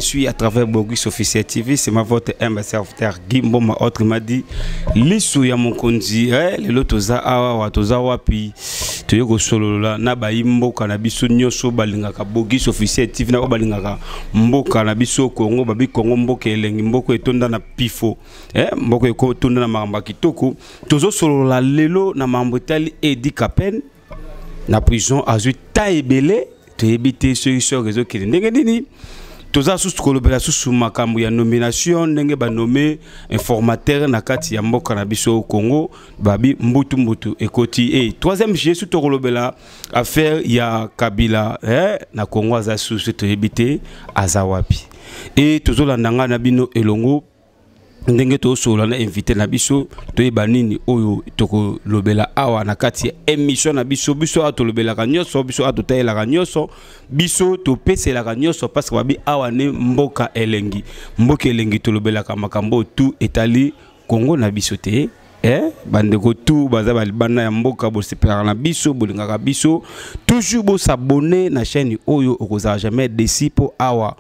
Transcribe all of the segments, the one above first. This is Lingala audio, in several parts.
suit à travers Bogus Officiel TV. C'est ma votre humble serviteur Guy Mboma, autrement dit, Lisu ya Mokonzi, eh, lelo toza awa wa toza wapi, toye kosolola na bayi mboka na biso nyonso balingaka Bogus Officiel TV na balingaka mboka na biso Congo, babi Congo mboka elengi, mboka etonda na pifo, eh, mboka etonda na makambo ya kitoko. Tozosolola lelo na mambo etali Eddy Kapend na prison azwi ta ebele, toyebi te soki sort ezokende ndenge nini. Toza susu kolobela susu makambo ya nomination, ndenge banome informateur na kati ya mboka na biso Congo, babi mbutu mbutu ekoti. E troisième sujet, tokolobela affaire ya Kabila, eh, na Congo aza susu, toyebi te aza wapi. E tozolanda nga na bino elongo ndenge tosolola na invité na biso, toyeba nini oyo tokolobela awa na kati ya émission na biso. Biso awa tolobelaka nyonso, biso awa totayelaka nyonso, biso topeselaka nyonso, parce que babi awa ne mboka elengi, mboka elengi, tolobelaka makambo tu etali Congo na biso te. Eh, bandeko tu baza balibanda ya mboka, bosepelaka na biso, bolingaka biso toujours, bosabone na chaîne oyo, okozala jamais déçu, mpo awa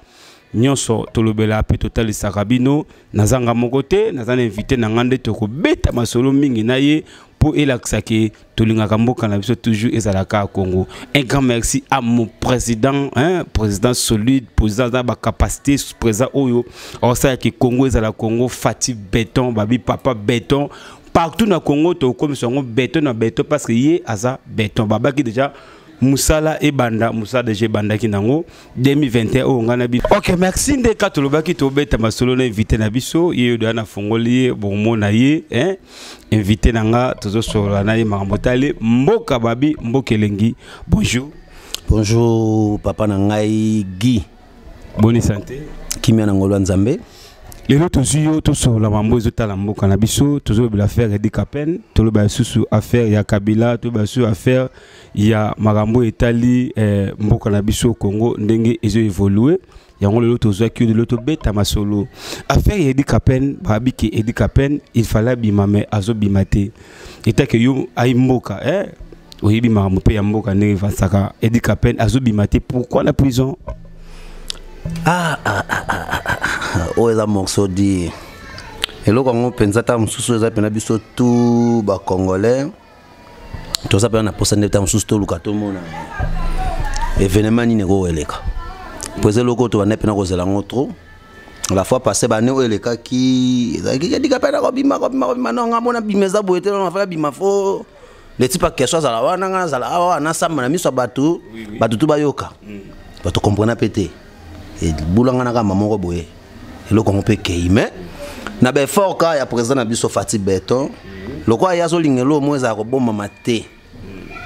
nyonso tolobela mpe totalisaka bino. Nazanga moko te, naza na invité na nga nde tokobeta masolo mingi na ye mpo elakisaki tolingaka mboka na biso toujours ezalaka ya Congo. Un grand merci à mon président, hein, président solide, président aza bacapacité, président oyo aosalaki Congo ezala Congo, Fatshi Béton, babi papa béton. Partout na Congo tokomisa yango béton na béton, parce que ye aza béton. Babaki déjà mosala ebanda, mosala déjà ebandaki nango 2021 oyo ngai na biso. Ok, merci. Nde ka tolobaki tobeta masolo na invité na biso, ye oyo nafongoli ye, bomona ye, hein? Invité na nga, tozosolola na ye makambo tali mboka, babi mboka elengi. Bonjour. Bonjour papa na ngai Guy. Boni santé? Kimia na ngolo ya Nzambe. Lelo tozwi yo, tosolola mambo ezotala mboka na biso. Tozolobela affaire Eddy Kapend, toloba lisusu affaire ya Kabila, toloba lisusu affaire ya makambo etali mboka na biso Congo ndenge ezoévolue. Yango lelo tozwaki yo, lelo tobeta masolo affaire ya Eddy Kapend. Bayebi ke Eddy Kapend, il fallait abima, mais azobima te. Etake yo ayi mboka, oyebi makambo mpe ya mboka ndenge evasaka. Eddy Kapend azobima te, pourquoi na prison? Ah, ah, ah, ah, ah. Oyo eza morceau di eloko yango mpenza. Ta mosusu eza mpena biso tu bacongolais toza mpena na posa nde ta mosusu toluka tomona événement nini ekoeleka, po eza eloko oyo tobanda mpena kozela yango trop. La fois passée, bane oyo elekaki, ezalaki Eddy Kapend kobima, kobima, kobima. Non, nga mona bima eza boye te. Non, afala bima, fo leti pa question azala wana, nga nazala awa, nasamba na miso ya bato, bato tu bayoka, bato comprena mpe te. Ebulanga na kama moko boye, eloko yango mpe ekei. Mais na baeffort ka ya président na biso Fatshi Béton, lokola ye azolinga eloko moko ezala kobomama te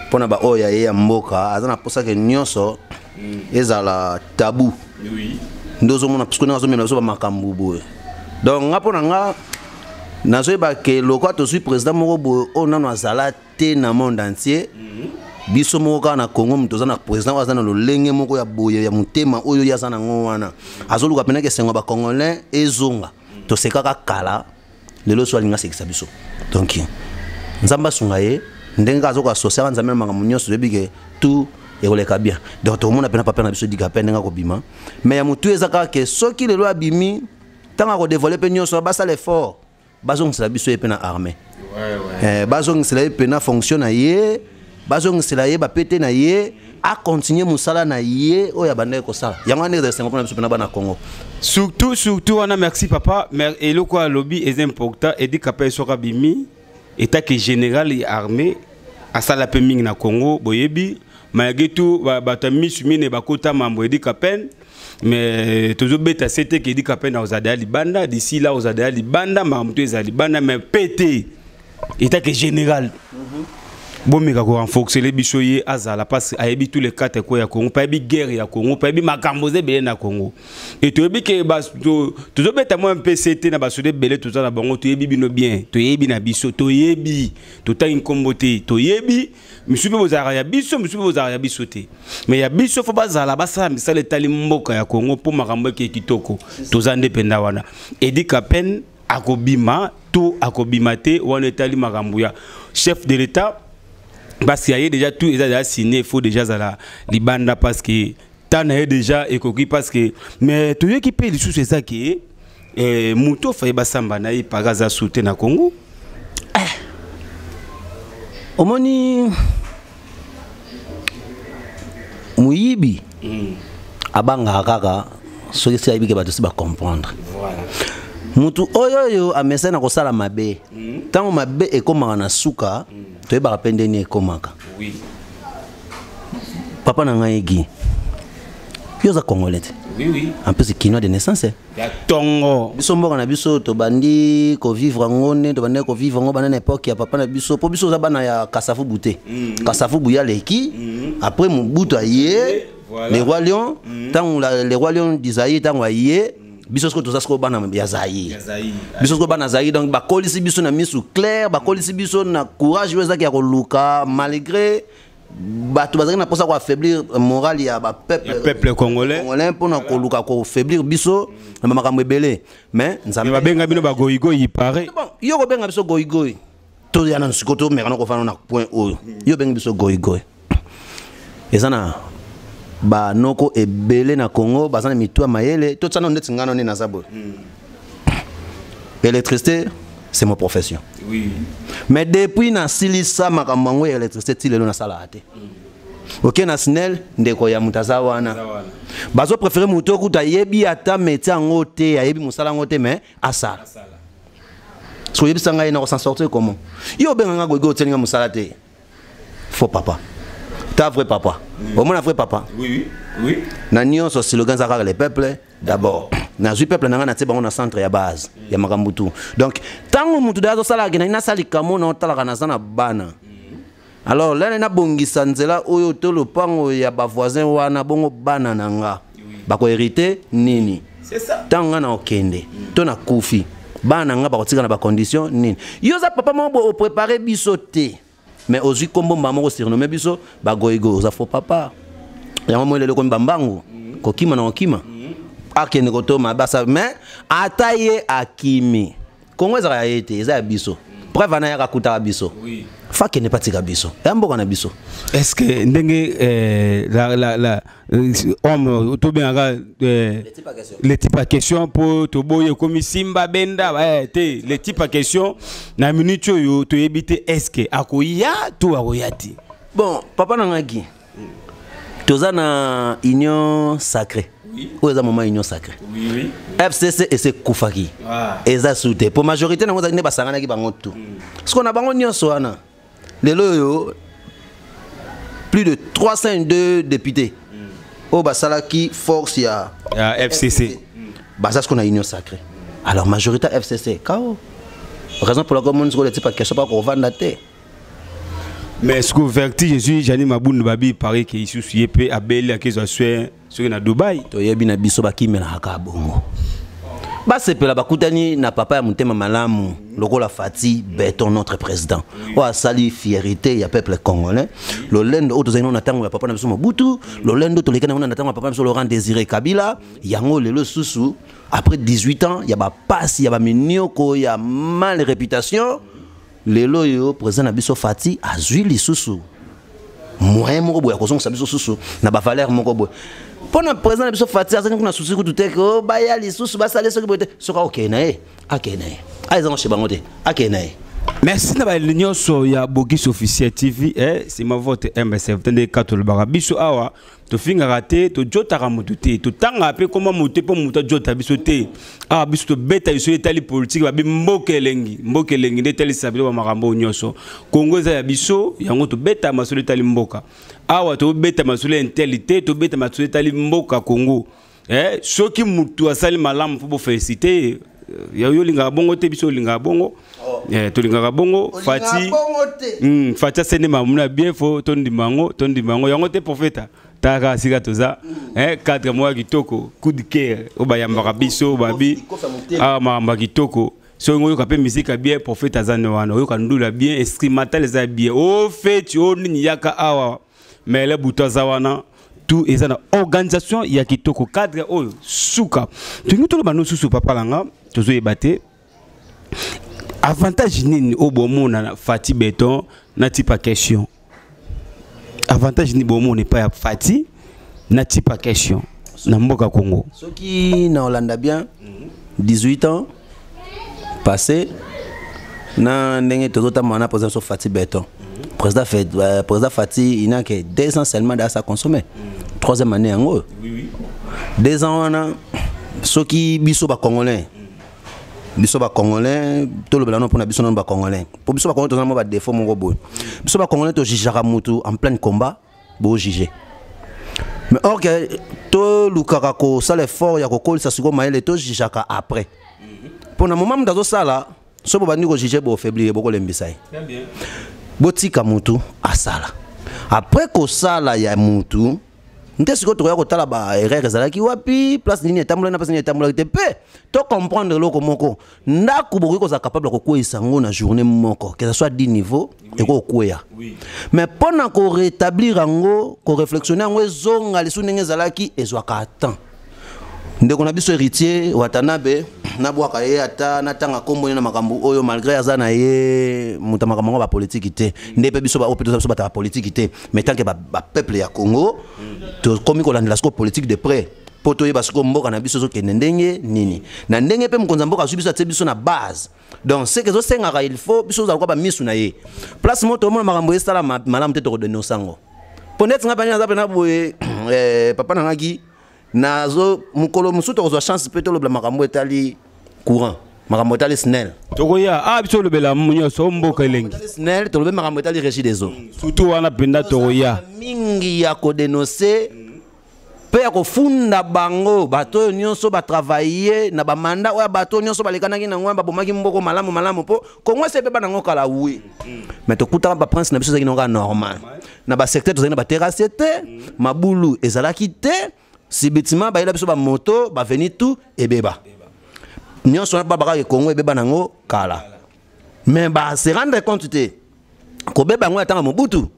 mpona baoyo ya ye ya mboka, aza na mposake nyonso ezala tabu nde ozomona, parce que ndenge azomela biso bamakambo boye. Donc nga, mpo na nga, nazoyeba ke lokola tozwi président moko boye oyo nano azala te na monde entier, biso moko kaka na Congo moto aza na président oyo aza na lolenge moko ya boye ya motema oyo ye aza nango wana, azoluka mpenaka esengo ya bacongolais ezonga. Tosekaka kala, lelo so alingi asekisa biso. Donc Nzambe asunga ye ndenge kaka azokoasosiaka Nzambe na makambo nyonso, toyebi ke tout ekoleka bien. Donc tokomona mpena papa na biso Eddy Kapend ndenge akobima. Mais ya motu eza kaka ke soki lelo abimi, ntango akodévoile mpe nyonso, basala effort bazongisela biso ye mpe na armée, bazongisela ye mpe na fonction na ye, bazongisela ye bapete na ye, acontinue mosala na ye oyo abandaki kosala. Yango wana eza esengo mpona biso mpena bana Congo. Surtout, surtout wana. Merci papa. Mais eloko alobi eza important. Eddy Kapend soki abimi, etake général ya armée, asala mpe mingi na Congo, boyebi. Malgré tout, bato ya misu mine bakota mambo Eddy Kapend, mais tozobeta se te ke Eddy Kapend ozala ya libanda. D'ici là ozala ya libanda, makambo to ezala libanda, mais pe te etake général, bomeka korenforcele biso ye azala, parce que ayebi tous les quatre coins ya Congo, mpe ayebi guerre ya Congo, mpe ayebi makambo eza ebele na Congo. E toyebi ke tozobeta mwa mpe se te na basoda ebele toza na bango. Toyebi bino bien, toyebi na biso, toyebi, totangi nkombo te, toyebi misu mpe bozalaka ya biso, misu mpe bozalaka ya biso te. Mais ya biso fo bazala, basala misala etali mboka ya Congo mpo makambo eke kitoko. Toza nde mpenza wana. Eddy Kapend akobima to akobima te, wana etali makambo ya chef de l'État, parce que aye déjà, tout eza déjà signé, il faut déjà azala libanda, parce que Temps na ye déjà ekoki parce que mais toyoki mpe lisusu eza ke eh, moto ofaye basamba na ye paka aza su te na Congo. Omoni, moyibi abangaka kaka soki si ayebi ke bato si bacomprendre. Mutu oyo oyo amesai na kosala mabe, ntango mabe ekomaka na suka, toyebaka mpe ndeni ekomaka. Papa na ngai Guy, yo oza Congolais te? Oui. En plus Kinois de naissance, eh. Ya tongo. Biso mboka na biso, tobandi kovivre yango nde tobandi kovivre yango banda na époque ya papa na biso, mpo biso oza bana ya Kasavubu te. Kasavubu ya leki, après Mobutu aye. Le roi lion, ntango le roi lion du Zaïre, ntango aye, biso sikoyo toza sikoyo bana ya Zaïre. Biso sikoyo bana Zaïre, donc bakolisi biso na misu clair, bakolisi biso na courage oyo ezaki ya koluka, malgré bato bazalaki na mposa koaffaiblir morale ya bapeuple. Ya peuple congolais. Congolais, mpona koluka kofaiblir biso na bamakambo ebele, mais Nzambe Babenga bino bagoyigoyi pare. Bon, yo kobenga biso goyigoyi, toya na sikoyo, tomeka na kofanda na point oyo yo obengi biso goyigoyi. Eza na banoko ebele na Congo baza na mitu ya mayele. Totia nano ndeti ngano nde naza boye, électricité, c'est ma profession. Mais depuis nasilisa makambo yango ya électricité, ti lelo nasalaka te. Oke na SNEL, ndeko ya moto aza wana, bazopréféré moto okuta ayebi ata métier yango te, ayebi mosala yango te, mais asala. Soki oyebisa ngai na s'en sortir comment? Yo obenga nga goyigoyi, otieli nga mosala te. Faux papa, ta vrai papa, omona vrai papa. Oui. Na nyonso, slogan eza kaka "le peuple d'abord". Nazwi peuple na ngai, natie bango na centre ya base ya makambo tu. Donc ntango motu da azosalaka nai nasala likambo na otalaka, naza na bana, alors lene nabongisa nzela oyo to lopango ya bavoisin wana, bongo bana na nga bakohérite nini? C'est ça. Ntango nga na okende to nakufi, bana na nga bakotika na bacondition nini? Yo oza papa moko boye, oprépare biso te, mais ozwi kombo mbala moko, surnommé biso bagoyigoyi. Oza faux papa. Yango moi lelo ekomi bambangu kokima na kokima, akende kotoma basa. Mais ata ye akimi, Kongo ezalaka ya ye te, eza ya biso. Preuve ana yaka akutaka biso. Fa akende mpe atika biso, ya mboka na biso. Est-ce que ndenge la homme tobengaka le type à question, mpo toboyi ekomi simba benda te, le type à question na minute oyo toyebi te, est ce que akoya to akoya te? Bon, papa na ngaki, toza na Union sacrée oyo eza moment Union sacrée. FCC ese ekufaki. Eza su te, po majorité nango ezalaki nde basanganaki bango tu. Siko na bango nyonso wana, lelo oyo plus de 302 députés oyo basalaki force ya Ya FCC. Baza siko na Union sacrée. Alors majorité ya FCC kao, raison pour laquelle omoni sikoyo le type ya question bakovanda te. Mais ce que vertige ezwi Jani Mabundu, babi pareil ke isusu ye mpe abeli, akezwa soin soki na Dubai. Toyebi na biso bakimelaka kaka bongo, basepela bakutani na papa ya motema malamu lokola Fatshi Béton, notre président oyo asali fierté ya peuple congolais. Lolendo oyo tozali nano na ntango ya papa na biso Mobutu, lolendo toleki nango na ntango ya papa na biso Laurent Désiré Kabila, yango lelo susu après 18 ans ya bapasi, ya baminioko, ya mal réputation, lelo oyo président na biso Fatshi azwi lisusu moyen moko boye ya kozongisa biso susu na bavaleur moko boye. Mpo na président na biso Fatshi, azalaki kuna susi kutu te ke baya lisusu basala soki boye te. Soki akokende na ye, akende na ye, aezango chez bango te, akende na ye. Merci na baye nyonso ya Bogis Officiel TV, eh, c'est ma vote MSF nde ka tolobaka biso awa. Tofingaka te, tojotaka motu te, totangaka mpe koma motu te mpo motu ajota biso te. Awa biso tobeta biso etali politike, babi mboka elengi, mboka elengi nde etalisa biloko ya makambo oyo nyonso. Kongo eza ya biso, yango tobeta masolo etali mboka awa. Tobeta masolo ya inteli te, tobeta masolo etali mboka Kongo. Eh, soki motu asali malamu, fo bofélicité ye. Yo olingaka bongo te, biso olingaka bongo. Eh, tolingaka bongo. Fatshi, Fatshi asende makambo na bien, fo tondima yango, tondima yango. Yango te, prophète taka sika toza, eh, cadre moko ya kitoko, coup de cœur oyo bayambaka biso, babi awa makambo ya kitoko. Soki oyoka mpe musique ya bien, prophète aza ne wana, oyoka ndula bien, instrumental eza bien, o feti o nini, yaka awa. Mais le butu aza wana, tout eza na organisation ya kitoko. Cadre oyo suka, tolingi toloba no susu, papa langa, tozoyeba te avantage nini oyo bomona na Fatshi Béton na type ya question. Avantage nini bomona epai ya Fatshi Na tipa question na mboka Congo. Soki na olanda bien, 18 ans passé na ndenge tozotambola na président so Fati Beton, président, fait, président Fati, il n'a que 2 ans seulement dasa consommé, troisième année yango oyo. 2 ans wana, soki biso bacongolais, biso bacongolais, tolobela no mpona biso nano bacongolais, po biso bacongolais toza na mwa badéfaut moko boye. Biso bacongolais tojugeaka mutu en plein combat, bojuge, mais or que tolukaka kosala effort ya kokolisa sikoyo mayele, tojugeaka après. Mpo na moment moto azosala, so bobandi kojuge, bofaiblir, bokolembisa ye. Botika mutu asala. Après kosala ya mutu nde sikoyo tokoya kotala baerreur ezalaki wapi, place nini etambolaki na place nini etambolaki te, mpe tocomprendre eloko moko. Ndako bokoki kozala capable ya kokweyisa yango na journée moko, que ça soit 10 niveau, ekokweya, mais mpo na korétablir yango, koréflexionner yango, ezonga lisusu ndenge ezalaki, ezwaka temps. Ndeko na biso Héritier Watanabe, nabwaka ye ata natanga nkombo ye na makambo oyo, malgré aza na ye moto ya makambo yango bapolitiki te, nde mpe biso baoyo mpe toza biso bato ya bapolitiki te, mais tant que bapeuple ya Congo, tokomi kolandela sikoyo politique de près mpo toyeba sikoyo mboka na biso ezokende ndenge nini, na ndenge mpe mokonzi ya mboka azwi biso, atie biso na base. Donc ce que ezosengaka, il faut biso ozala kwa bamisu na ye. Place moko tomona makambo esala malamu te, tokodénoncer yango. Mpo neti nga pani naza mpena boye, papa na ngaki nazo mokolo mosusu tokozwa chance mpe tolobela makambo etali courant, makambo etali SNEL. Tokoya, ah, biso olobela nyonso, mboka elengi. SNEL, tolobe makambo etali Régie des eaux. Surtout wana mpenza tokoya. Mingi ya kodénoncer mpe ya kofunda bango, bato oyo nyonso batravaille na bamanda oyo, bato oyo nyonso balekanaki nango wana, babomaki mboko malamu malamu. Mpo Kongo esi ebeba nango kala, oui, mais tokutaka baprince na biso ezalaki nango kaka normal. Na basecteur tozalaki na baterrasse te, mabulu ezalaki te. Subitement bayela biso bamoto, baveni, tout ebeba nyonso wana. Babakaka Kongo ebeba nango kala, mais base rendre compte te kobeba yango ya ntango Mobutu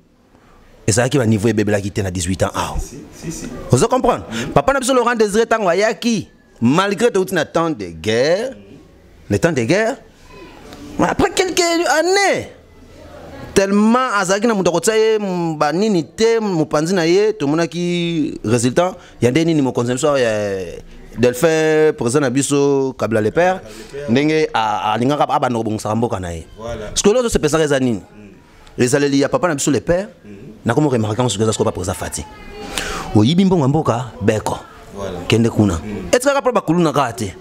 ezalaki baniveau ebebelaki te na 18 ans awa. Ozo comprendre, papa na biso Laurent Désiré, ntango ayaki, malgré touti na temps de guerre, le temps de guerre, après quelques années, tellement azalaki na moto akotia ye banini te, mopanzi na ye, tomonaki résultat ya nde nini. Mokonzi na biso ya delphin, président na biso Kabila le père, ndenge alingaka abanda kobongisaka mboka na ye. Parce que lelo ozosepesaka eza nini? Ezaleli ya papa na biso le père. Nakomi remarquer yango soki eza sikoyo pa président Fati. Oyibi mbongo ya mboka, beko kende kuna, etikaka mpo bakuluna kaka te.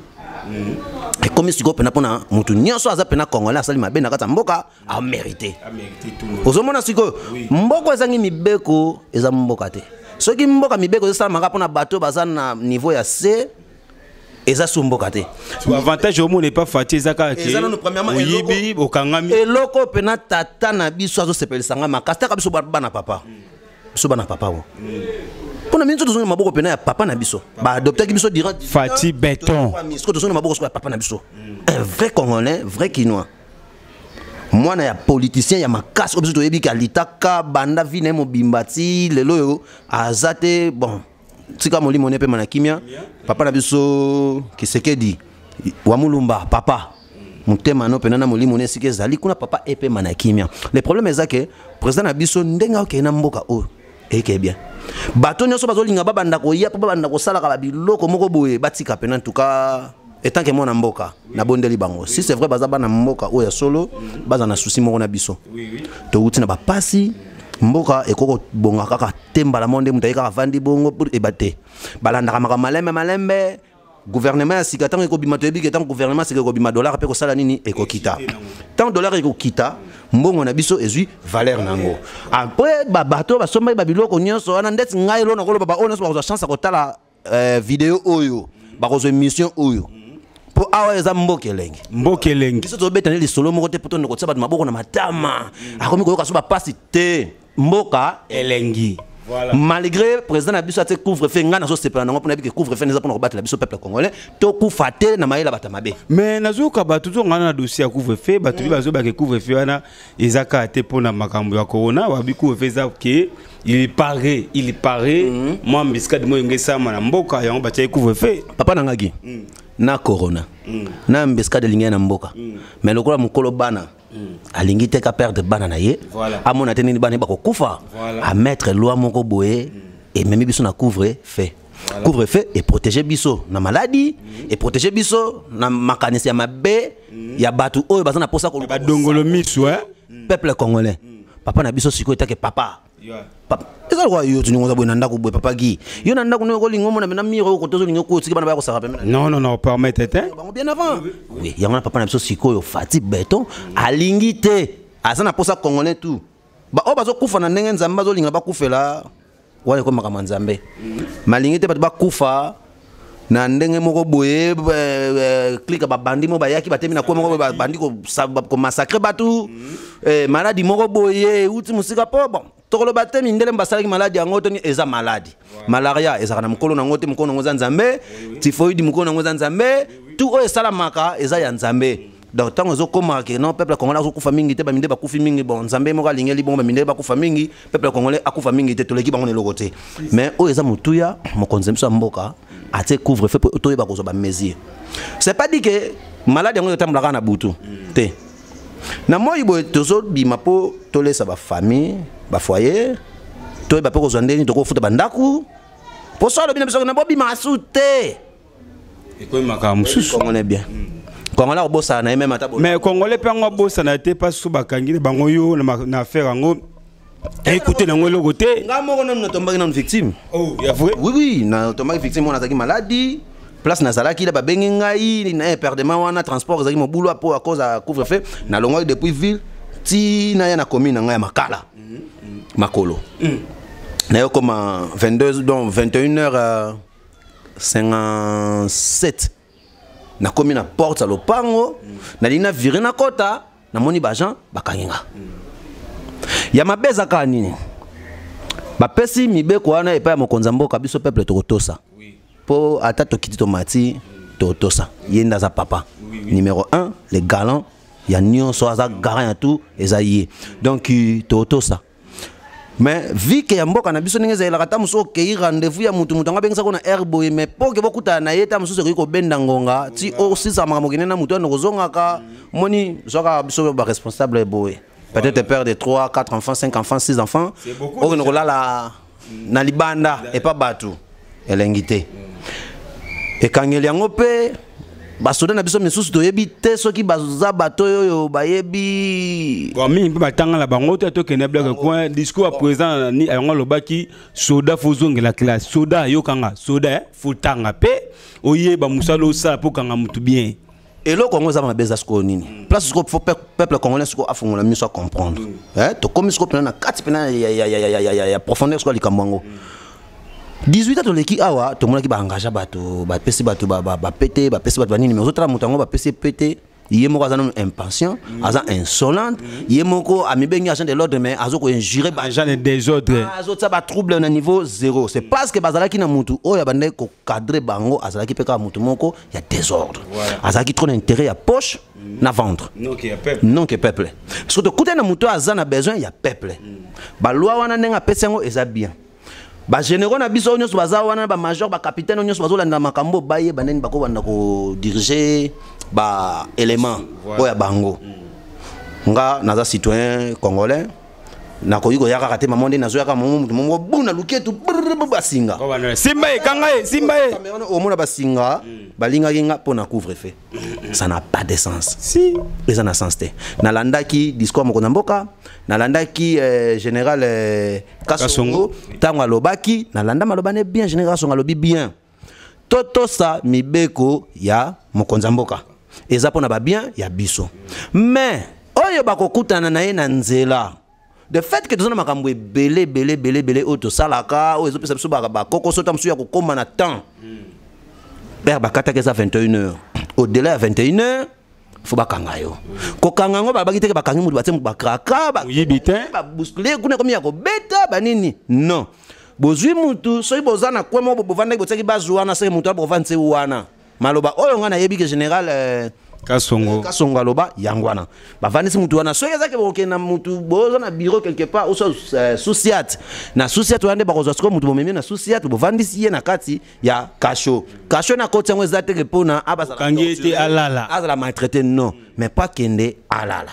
Ekomi sikoyo mpena mpona motu nyonso aza mpena congolais asali mabe na kati ya mboka, amérite. Ozomona sikoyo, mboka ezangi mibeko eza mboka te. Soki mboka mibeko ezosalamaka mpona bato baza na niveau ya se, eza su mboka te. Avantage omona epa Fati eza kaka ke Eza nanu premièrement oyibi, okangami. Eloko mpena tata na biso azosepelisa makasi, taka biso bana papa, biso bana papa o mpona minso tozongi maboko mpena ya papa na biso, baadoptaki biso durant Fati Beton. Sikoyo tozongi maboko sikoyo ya papa na biso, un vrai Congolais, vrai Kinois, mwana ya politicien ya makasi oyo biso toyebi ke alitaka banda vi na ye mobimba ti lelo oyo aza te. Bon, tika molimo ne epema na kimia, papa na biso Kisekedi wa Mulumba. Papa, motema no mpena na molimo ne esika ezali kuna, papa, epema na kimia. Le problème eza ke président na biso, ndenge akokende na mboka oyo eke bien, bato nyonso bazolinga babanda koya mpo babanda kosalaka babiloko moko boye, batika mpena. En tout cas, etant que mwana mboka, nabondeli bango, si c'est vrai baza bana mboka oyo ya solo, baza na souci moko na biso. Touti na bapasi, mboka ekoki kobonga kaka te mbala moko nde moto aye kaka avandi bongo eba te. Balandaka makambo malembe malembe. Gouvernement ya sika ntango ekobima, toyebi ke ntango gouvernement ya sika ekobima, dollar mpe kosala nini? Ekokita. Ntango dollar ekokita, mbongo na biso ezwi valeur nango. Après bato basombaki babiloko nyonso wana, ndeti ngai elo nakoloba, baoyo nyonso bakozwa chance ya kotala video oyo, bakozwa émission oyo, mpo awa eza mboka elengi. Mboka elengi. Biso tozobeta nde lisolo moko te mpo tondeko kotia bato maboko na matama, akomi koyoka so bapasi te. Mboka elengi. Voilà. Malgré président na biso atie couvre-feu, ngai nazosepela nango mpona yebi ke couvre-feu eza mpona kobatela biso peuple congolais, tokufa te na mayele bato ya mabe. Mais nazoyoka bato tozongana na dossier ya couvre-feu, bato bi bazobaka couvre-feu wana eza kaka te mpona makambo ya corona. Babi couvre-feu eza ke il paraît mwa embuscade moko enge esalama na mboka, yango batiaki couvre-feu. Papa na ngaki na corona na embuscade elingi ye na mboka, mais lokola mokolo bana alingi te ka perdre bana na ye, amona te nini bana ye bakokufa, amettre loi moko boye. Ememi biso na couvre-feu. Couvre-feu eprotéger biso na maladie, eprotéger biso na makanisi ya mabe ya bato oyo baza na posa koluka Badongolo miso, eh? peuple congolais. Papa na biso sikoyo etake papa. Papa, eza lokola yo toningo oza boye na ndako boye. Papa Gi, yo na ndako ndenge okolinga omona mena mire oyo kote ozolinga okoyo, otiki bana baya kosaka pembeni. Non, non, non, permettre te. Bango bien avant, oui. Yango na papa na biso sikoyo Fati Beton alingi te, aza na posa congolais tout baoyo bazokufa na ndenge Nzambe azolinga bakufela wana, ekomi makambo ya Nzambe. Malingi te bato bakufa na ndenge moko boye, klika babandi moko bayaki batemi na kwe moko boye, babandi komassacrer bato, maladie moko boye euti mosika. Mpo bon, tokoloba te mindele basalaki maladie yango toni eza maladie. Malaria ezalaka na mokolo nango te, mokolo nango eza Nzambe. Typhoïde, mokolo nango eza Nzambe. Tout oyo esalamaka eza ya Nzambe. Donc ntango ezokóma ke non, peuple congolais azokufa mingi te, bamindele bakufi mingi, bon, Nzambe moko alingeli bongo, bamindele bakufa mingi, peuple congolais akufa mingi te, toleki bango na eloko te. Mais oyo eza motuya, mokonzi na biso ya mboka atie couvre-feu mpo toyeba kozwa bamesure. C'est pas dit que maladie yango etambolaka na butu te. Na moi boye tozobima mpo tolesa bafamille, bafoyer, toyeba mpe kozwa ndeni tokofuta bandako. Mpo so alobi na biso na bobima su te, Ekomi makambo mosusu. Congolais bien, congolais akobosana na ye même ata Mais congolais mpe yango abosana te, mpasi so bakangi bango yo na affaire yango, ekute nango eloko te. Nga moko nanu natombaki nanu victime. Oh, ya vrai? Oui, natombaki victime wana, nazalaki maladie. Place nazalaki la, babengi ngai na perdement wana, transport ezalaki mobulu po à cause ya couvre feu. Nalongwaki depuis ville ti naya na commune na ngai ya Makala, makolo nayo koma 22, donc 21 heures 57, nakomi na porte ya lopango, nalingi na virer, nakota, namoni baagent bakangi nga. Ya mabe eza kaka nini? Bapesi mibeko wana epai ya mokonzi ya mboka. Biso peuple tokotosa, mpo ata tokiti tomati, tokotosa. Ye nde aza papa numéro 1, le galant ya nyonso, aza garant ya tout, eza ye. Donc tokotosa. Mais vu que ya mboka na biso ndenge ezalelaka, ta mosusu okei rendez-vous ya mutu, mutu yango abengisako na aire boye, mais mpo ke bokutana na ye, ta mosusu ekoki kobenda ngonga ti osisa makambo, okende na mutu wana, kozongaka. Moni zwaka biso baresponsable boye, peut-être père de 3, 4 enfants, 5 enfants, 6 enfants, okende kolala na libanda epa bato, elengi te. Ekangeli yango mpe basoda na biso misusu, toyebi te soki baza bato oyo bayebi. Bon, mingi mpe batanga na bango te. Tokende biloko coin discours ya président ni yango alobaki: soda faut ozongela classe, soda ayokanga, soda faut tanga mpe oyeba mosala osala mpo okanga motu bien. Eloko yango eza mabe. Eza sikoyo nini place sikoyo faut peuple congolais sikoyo afongola miso, acomprendre. Tokomi sikoyo mpena na kati mpena ya profondeur sikoyo ya likambo yango. 18 ans toleki awa, tomonaki baengage bato, bapesi bato bapete, bapesi bato banini, mais ozotala moto yango bapesi ye pete, ye moko aza nano impatient, aza insolente, ye moko amibengi agent de l'ordre, mais azo koinjurer. Agent de désordre. Azotia batrouble na niveau zéro. C'est parce que bazalaki na mutu oyo abandaki kocadrer bango, azalaki mpe kaka mutu moko ya désordre, azalaki trop na intérêt ya poche na ventre. Non que ya peuple. Non que peuple. Parce que tokutani na motu oyo aza na besoin ya peuple. Baloi wana ndenge apesi yango eza bien. Bagénéraux na biso oyo nyonso baza wana, bamajor, bacapitaine oyo nyonso bazolandela makambo, bayeba ndeni bakobanda kodiriger baélément oyo ya bango. Nga naza citoyen congolais, nakoki koya kaka te mamo nde nazoyaka momo motu momo bu naluki etu basinga. Simba ye, kanga ye, simba ye. Omona basinga balingaki nga mpo na couvre feu, ça n'a pas de sens. Si. Eza na sens te. Nalandaki discours moko na mboka, nalandaki général Kasongo ntango alobaki, nalanda maloba ne bien. Général Kasongo alobi bien: totosa mibeko ya mokonzi ya mboka, eza mpo na babien ya biso. Mais oyo bakokutana na ye na nzela, de fait que toza na makambo ebele ebele ebele ebele oyo tosalaka, oyo ezopesa biso bakokoso, ta mosusu ya kokóma na temps père bakataki eza 21 heures. Au-delà ya 21 heures, faut bakanga yo. Kokanga yango, balobaki teke bakangi mutu, batie mutu bakraka. Oyebi te. Babousculer kuna, ekomi ya kobeta banini. Non, bozwi mutu, soki boza na kwe moko, bovandaki, botiaki bazwi wana, soki mutu wana bovandisi wana. Maloba oyo ngai nayebi ke général Kasongo. Kasongo aloba yango wana, bavandisi mutu wana. Soki ezaki bokokende na mutu, boza na bureau quelque part ou sous-ciat, na sous-ciat wana nde bakozwa sikoyo mutu, bomemi na sous-ciat, bovandisi ye na kati ya cachot. Cachot na koti yango eza teke mpona Kangi ye te alala. Azala maltraité, non, mais pas kende alala.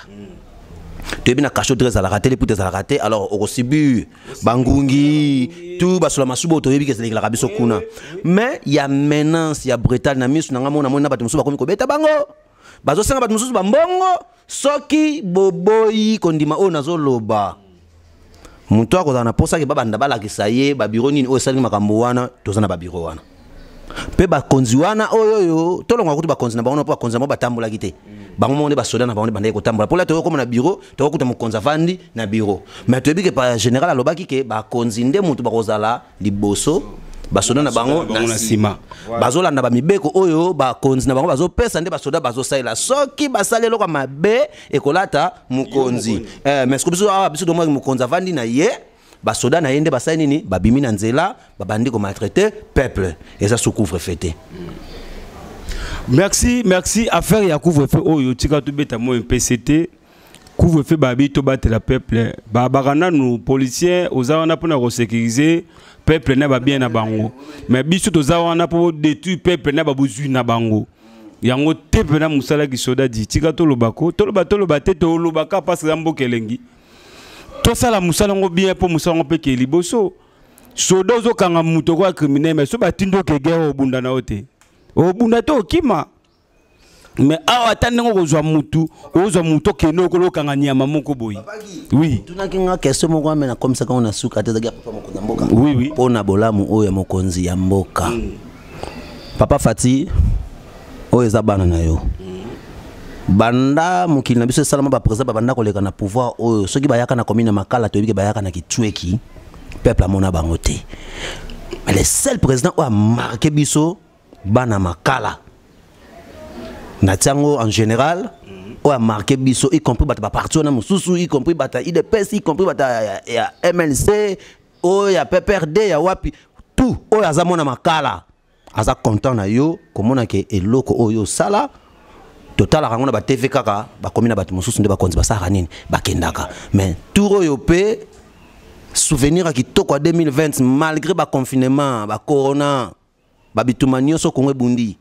Toyebi na cachot ezalaka te, liputa ezalaka te. Alors okosubir bangungi tout, basola masuba oyo toyebi ke ezalekelaka biso kuna. Mais ya menace ya brutal na miso na nga mona mona, bato mosusu bakomi kobeta bango, bazosenga bato mosusu bambongo. Soki boboyi kondima oyo nazoloba, moto akozala na mposa ke babanda balakisa ye babiro nini oyo esalaki makambo wana. Toza na babiro wana mpe bakonzi wana oyo oyo tolongwa kutu bakonzi na bango, mpo bakonzi na bango batambolaki te. Bango moko nde basoda na bango nde bandaki kotambola. Mpola toyokoma na biro, tokokuta mokonzi avandi na biro, mais toyebi ke pa général alobaki ke bakonzi nde moto bakozala liboso, basoda na bango na nsima bazolanda bamibeko oyo bakonzi na bango bazopesa. Nde basoda bazosalela. Soki basali eloko ya mabe, ekolata mokonzi. Mais siko biso awa, biso tomonaki mokonzi avandi na ye, basoda na ye nde basali nini? Babimi na nzela, babandi komaltraiter peuple. Eza sous couvre-feu te. Merci, merci. Affaire ya couvre-feu oyo, tika tobeta mo mpct. Couvre-feu, babi tobatela peuple. Babaka nanu policier oza wana mpona kosécuriser peuple na babien na bango, mais biso toza wana mpo détruire peuple na babozwi na bango. Yango te mpena mosala kisoda di. Tika tolobako, toloba, toloba te, tolobaka parce eza mboka elengi. Tosala mosala yango bien, mpo mosala yango mpe ke liboso. Soda ozokanga moto okoya criminel, mais so batindi oke guerre, obunda na yo te, obunda te, okima. Mais awa, ata ndenge okozwa mutu, ozwa mutu, okende okolo okanga nyama moko boye. Oui. Tunaki nga question moko ame nakomisaka ngo na suka te. Ezalaki ya papa mokonzi ya mboka. Oui. Mpo na bolamu oyo ya mokonzi ya mboka, papa Fati, oyo eza bana na yo. Banda mokili na biso esalama, baprésident babanda koleka na pouvoir oyo, soki bayaka na commune ya Makala, toyebi ke bayaka na kitweki, peuple amona bango te. Mais le seul président oyo amarquer biso bana Makala, na tiango en général, oyo amarquer biso, y compris bato baparti wana mosusu, y compris bato ya UDPS, y compris bato ya MLC, oyo ya PPRD, ya wapi, tout oyo aza mwana Makala aza content na yo komona ke eloko oyo osala. Totalaka yango na batv kaka, bakomi na bato mosusu nde bakonzi basalaka nini, bakendaka. Mais tour oyo mpe souvenir ya kitoko ya 2020, malgré baconfinement, bacorona, babituma nyonso Kongo ebundi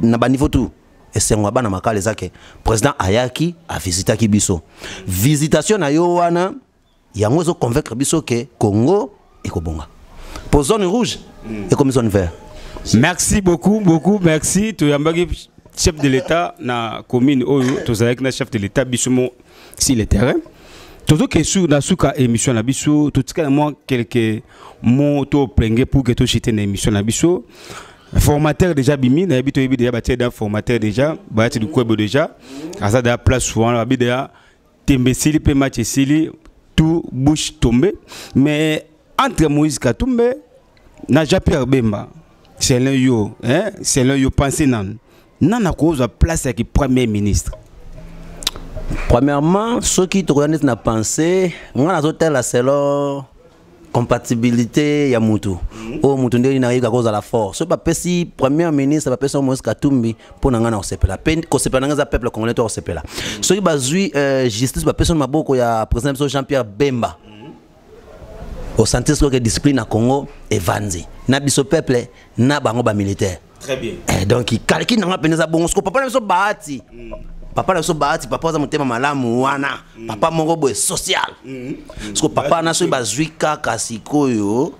na baniveau tout, esengo ya bana Makala eza ke président ayaki, avisitaki biso. Visitation na yo wana, yango ezoconvaincre biso ke Congo ekobonga, po zone rouge ekomi zone vert. Merci beaucoup, beaucoup merci. Toyambaki chef de l'État na commune oyo, tozalaki na chef de l'État biso mo sur le terrain. Tozoke su na suka émission na biso. Totikala mwa quelques mots to plenge pour que tochite na émission na biso. Formateur déjà bimi, nayebi, toyebi déjà, batie da formateur déjà, bayati lukwebo déjà aza da place wana. Babi déjà tembe esili mpe match esili, tout bouche tombée. Mais entre Moïse Katumbi na Jean-Pierre Bemba, selon yo, hein, selon yo pensé, nanu nana kozwa place ya ki premier ministre? Premièrement, soki tokoya neti na pensée nga, nazotala selon compatibilité ya mutu oyo. Mutu ndenge nini ayeba kozala fort? Soki bapesi premier ministre, bapesi yango Moïse Katumbi, mpo na ngai na kosepela. Mpe kosepela na ngai eza peuple congolais to kosepela. Soki bazwi justice, bapesi yango maboko ya président biso Jean Pierre Bemba, osentir soki discipline na Congo evandi na biso peuple na bango bamilitaire. Très bien. Donc calcul nanga mpenza eza bongo. Siko papa na biso Bahati, papa na biso Bahati, papa aza motema malamu wana, papa moko boye social. Siko papa na soki bazwi kaka sikoyo,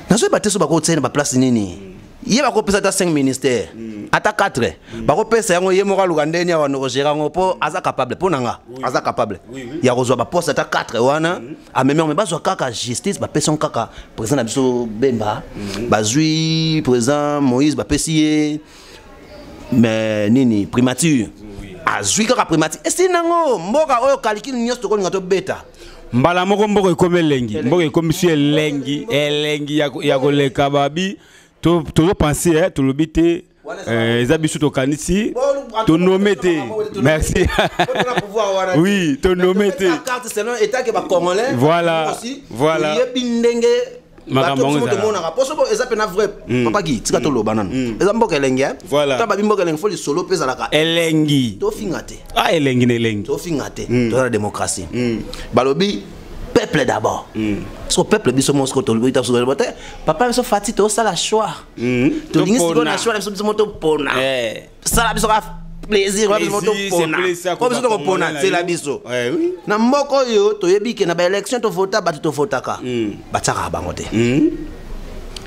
nazoyeba te so bakotia na baplace nini. Ye bakopesa ata 5 ministère, ata 4, bakopesa yango ye moko, aluka ndeni awa kogérer yango, mpo aza capable. Mpo na nga aza capable ya kozwa baposte ata 4 wana, amemi yango. Me bazwa kaka justice, bapesi yango kaka président na biso Bemba. Bazwi président Moïse, bapesi ye mais nini, primature. Azwi kaka primature, esili nango. Mboka oyo, calcul nyonso tokolinga tobeta. Mbala moko mboka ekomi elengi, mboka ekomi su elengi, elengi ya koleka. Babi tozopense, tolobi te, eza biso tokanisi, tonome te. Merci. Oui, tonome te. Voilà. Oyebi ndenge makambo yango ezala. Tomonaka poso bo eza mpena vrai. Papa Gi, tika toloba nanu, eza mboka elengi. Voilà. Ta babi mboka elengi, fo lisolo mpe ezalaka. Elengi. Tofinga te. Ah, elengi na elengi. Tofinga te, toza na démocratie. Balobi peuple d'abord. Soko peuple biso moko, soko tolobi ta soko te, papa biso Fati, tosala choix. Tolingi sikoyo na choix na biso, biso mo topona. Sala biso kaka Plaisir wana biso topona po biso tokopona tiela biso na mboka oyo. Toyebi ke na baélection tovota, bato tovotaka batiakaka bango te.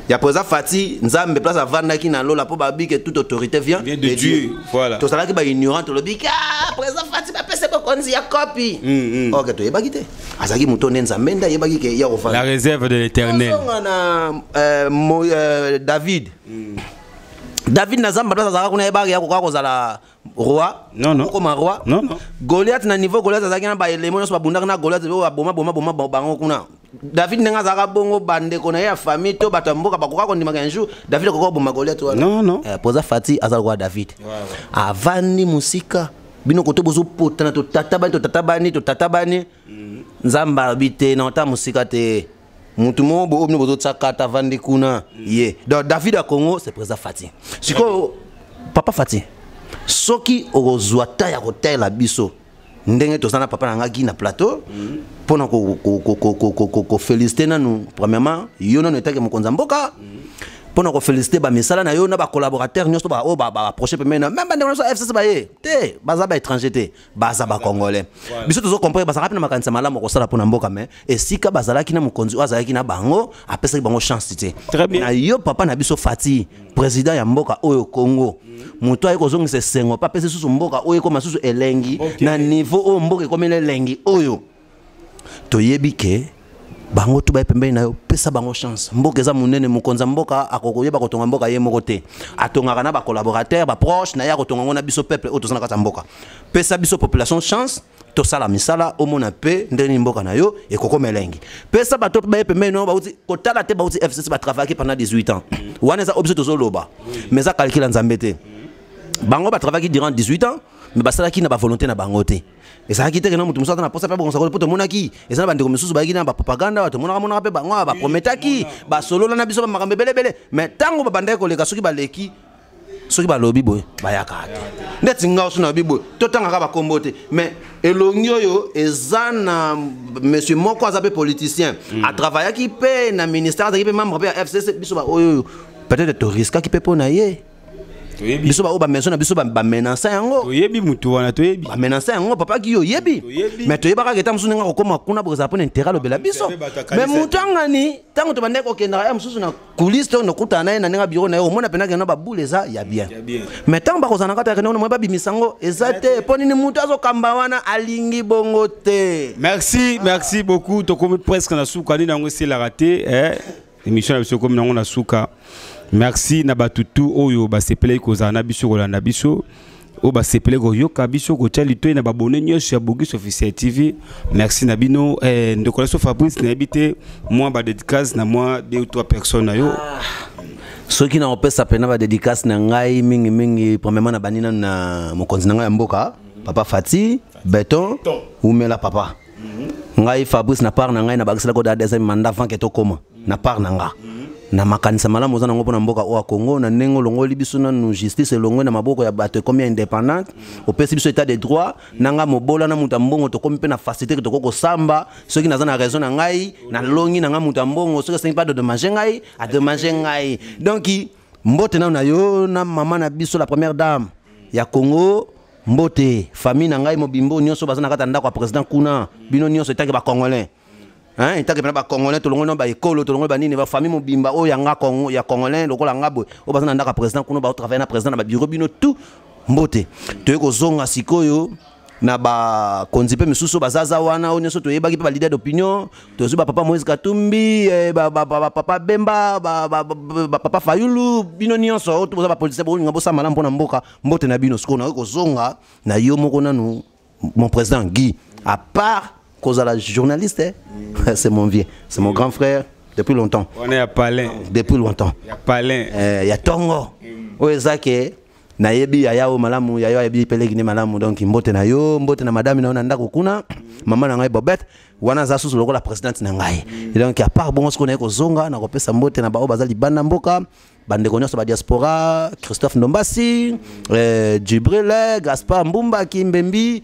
Ya président Fatshi, Nzambe place avandaki na lola, mpo babi ke toute autorité vient de Dieu. Voilà. Tozalaki baignorant, tolobi ke ah, président Fatshi bapesa bokonzi ya kopi. Ok, toyebaki te azalaki moto nde Nzambe nde ayebaki ke ya kofanda. La réserve de l'Éternel. Ozonga na David. David na zamba place azalaka kuna, ayebaki ya kokoka kozala roi? Non, non. Okoma roi? Non, non. Goliath, na niveau Goliath azalaki na baelemo nyonso, babundaki na Goliath oyo baboma boma boma bango kuna. David ndenge azalaka bongo, bandeko na ye ya famille to bato ya mboka bakoka kondimaka un jour David akoka koboma Goliath wana? Non, non. Poza Fatshi aza lokola David, avandi mosika. Bino kote bozopotana, totata bani, totata bani, totata bani. Nzambe alobi te na ota mosika te, mutu moko boye oyo bino bozotia kata avandi kuna ye. Donc David ya Congo, c'est président Fatshi. Sikoyo papa Fatshi, soki okozwa ta ya kotalela biso ndenge toza na papa na ngaki na plateau mpona koféliciter nanu premièrement yo nanu etake mokonzi ya mboka, mpona koféliciter bamisala na yo na bacollaborateur nyonso oyo baapproche pembeni na même bandeko nyonso ya FCC baye te, baza baétranger te, baza bacongolais. Biso tozocomprendre bazalaka mpe na makanisi ya malamu kosala mpona mboka, mais esika bazalaki na mokonzi oyo azalaki na bango apesaki bango chance te. Très bien. Na yo papa na biso Fatshi, président ya mboka oyo Congo, moto aye kozongisa esengo mpe apesi susu mboka oyo ekoma susu elengi na niveau oyo mboka ekomi na elengi oyo toyebi ke bango tu baye pembeni na yo, pesa bango chance. Mboka eza monene, mokonzi ya mboka akokoyeba kotonga mboka ye moko te, atongaka na bacollaborateur, baproche na ye, akotonga yango na biso peuple oyo toza na kati ya mboka. Pesa biso population chance, tosala misala, omona mpe ndenge nini mboka na yo ekokoma elengi. Pesa bato mpe baye pembeni no, bauti kotala te, bauti FCC, batravaillaki pendant 18 ans wana, eza oyo biso tozoloba, mais eza calcul ya Nzambe te. Bango batravaillaki durant 18 ans, mais basalaki na bavolonté na bango te. Ezalaki te kena moto mosusu aza na posa mpe abongisa, mpo tomonaki eza na bandeko mosusu bayaki na bapropagande awa, tomonaka monaka mpe bango awa baprometaki, basolola na biso bamakambo ebelebele, mais ntango babandaki koleka, soki baleki, soki balobi boye, bayaka te. Ndeti nga oso nalobi boye, totangaka bakombo te, mais elongi oyo eza na monsieur moko aza mpe politicien, atravaillaki mpe na ministère, azalaki mpe membre mpe ya FCC. Biso baoyo oyo peut-être toriskaki mpe mpo na ye. Toyebi. Biso baoyo bamaison na biso bamenacer yango. Toyebi mutu wana, toyebi. Bamenacer yango, papa ki oyebi. Toyebi. Mais toyebaka keta mosusu ndenge akokóma kuna bokozala mpona intérêt alobela biso. Mpe bato ya Mais kanisa. Motu angani ntango tobandaki kokendaka ya mosusu na coulisse to nokutana na ye na ndenge ya bureau na ye, omona mpena kenda babule eza ya bien. Ya bien. Mais ntango bakozala na kati ya kende wana, moye babimisa yango eza te. Mpo nini? Motu azokamba wana alingi bongo te. Merci, merci beaucoup. Tokomi presque na suka. Nini yango eselaka te, eh? Émission na biso ekomi nango na suka. Merci na bato tu oyo basepelaki kozala na biso, kolanda biso, oyo basepelaki koyoka biso, kotia litoi na babone nyonso ya Bogis Officiel TV. Merci na bino. Ndeko na biso Fabrice, nayebi te mwa badédicace na mwa deux ou trois personnes na yo. Soki na kopesa mpena badédicace na ngai mingimingi, premièrement na bandi nanu na mokonzi na ngai ya mboka, papa Fatshi Béton, umela papa. Ngai Fabrice, na part na ngai, na bakiselaki oda deuxième mandat avant ke tokóma na part na nga na makanisa malamu oza nango mpona mboka oyo ya Congo, na ndenge olongoli biso nanu justice elongwe na maboko ya bato, ekomi ya indépendante, opesi biso état de droit. Na nga mobola na moto ya mbongo tokomi mpe na facilité ke tokoki kosamba. Soki naza na raison na ngai, nalongi na nga, moto ya mbongo soki asengi mpe adédommager ngai, adédommager ngai. Donc mbote nano na yo na mama na biso, la première dame ya Congo. Mbote famille na ngai mobimbo nyonso baza na kati ya ndako ya président kuna. Bino nyonso etake bacongolais, hein, etake mpena bacongolais, tolongoli no baekolo, tolongoli banini, bafamille mobimba oyo ya nga Congo, ya congolais lokola nga boye, oyo baza na ndako ya président kuna, baotravaille na président na babureau, bino tout mbote. Toye kozonga sikoyo na bakonzi mpe misusu bazaza wana oyo nyonso toyebaki mpe baleader d'opinion. Tozwi bapapa Moïse Katumbi, bapapa Bemba, bapapa Fayulu, bino nyonso oyo boza bapoliticien, bolinga bosala malamu mpona mboka, mbote na bino. Sikoyo nakoki kozonga na yo moko nanu, mon président Guy. À part kozala journaliste, eh, c'est mon vieux, c'est mon grand frère depuis longtemps. Wana ya palin. Depuis longtemps. Ya palin. Ya tongo oyo eza ke nayebi yaya oyo malamu, yaya oyo ayebi peleki nde malamu. Donc mbote na yo, mbote na madame na yo na ndako kuna, mama na ngai Bobet wana aza susu lokola présidente na ngai. Donc à part bongo, sikoyo naye kozonga na kopesa mbote na baoyo baza libanda mboka, bandeko nyonso badiaspora, Christophe Ndombasi, Djibril, Gaspard Mbumba Kimbembi,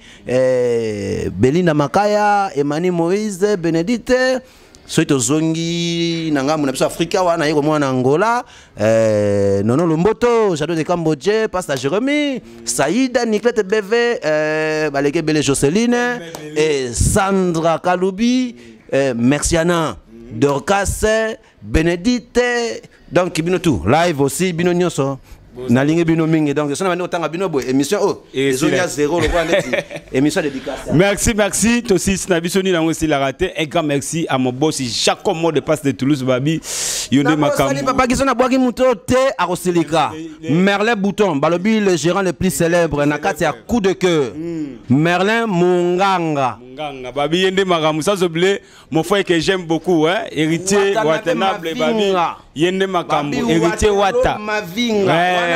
Belinda Makaya, Emani Moïse, Bénédicte. Soki tozongi na ngambo na biso Afrika wana, ye komona na Angola, Nono Lomboto, Jado de Cambodge, Pasta Jérémy, Saïda, Niclette BV, baleki ebele, Joceline et Sandra Kalubi, Merciana, Dorcas, Bénédicte. Donc bino tout live aussi, bino nyonso nalingi bino mingi. Donc so na bandi kotanga bino boye, émission oyo ezongi ya zéro lokola neti émission dédicace. Merci, merci. Tosi na biso nini yango esilaka te. Un grand merci à mon boss Jacob, mot de passe de Toulouse, babi yo nde makambo. Papa Giso, nabwaki moto te, akosilika. Merlin Bouton, balobi le gérant le plus célèbre na kati ya Coup de Cœur, Merlin Monganga. Monganga, babi ye nde makambo. Sans oublier mon frère que j'aime beaucoup, hein, Héritier Watanabe, babi ye nde makambo, Héritier Wata. Mavinga. Ouais.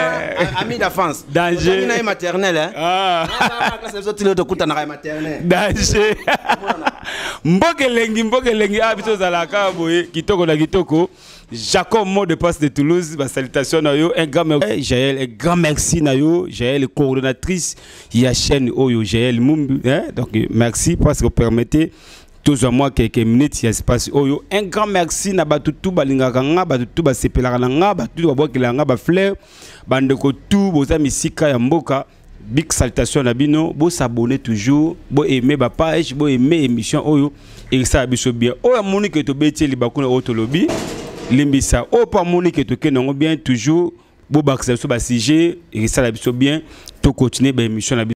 Ami d'enfance. Danger. Na ye maternelle, hein. Ah. Classe biso tili tokutanaka ya maternelle. Danger. Mboka elengi, mboka elengi. Ah, biso ozalaka boye kitoko na kitoko. Jacob, mot de passe de Toulouse, ba salutation na yo. Un grand merci Jaël, un grand merci na yo Jaël, coordonnatrice ya chaîne oyo, Jaël Mumbi, hein. Donc merci parce que vous permettez tozwa mwa quelques minutes ya espace oyo. Un grand merci na bato tu balingaka nga, bato tu basepelaka na nga, bato tu babwakelaka nga bafleur, bandeko tu boza misika ya mboka, big salutation na bino. Bosabonner toujours, boaime bapage, boaime émission oyo, ekisala biso bien. Oyo amoni ke tobeti libaku na oyo tolobi, limbisa. Oyo mpo amoni ke tokende yango bien, toujours bobakisa biso basujet, ekisala biso bien. Tocontinue baémission na biso.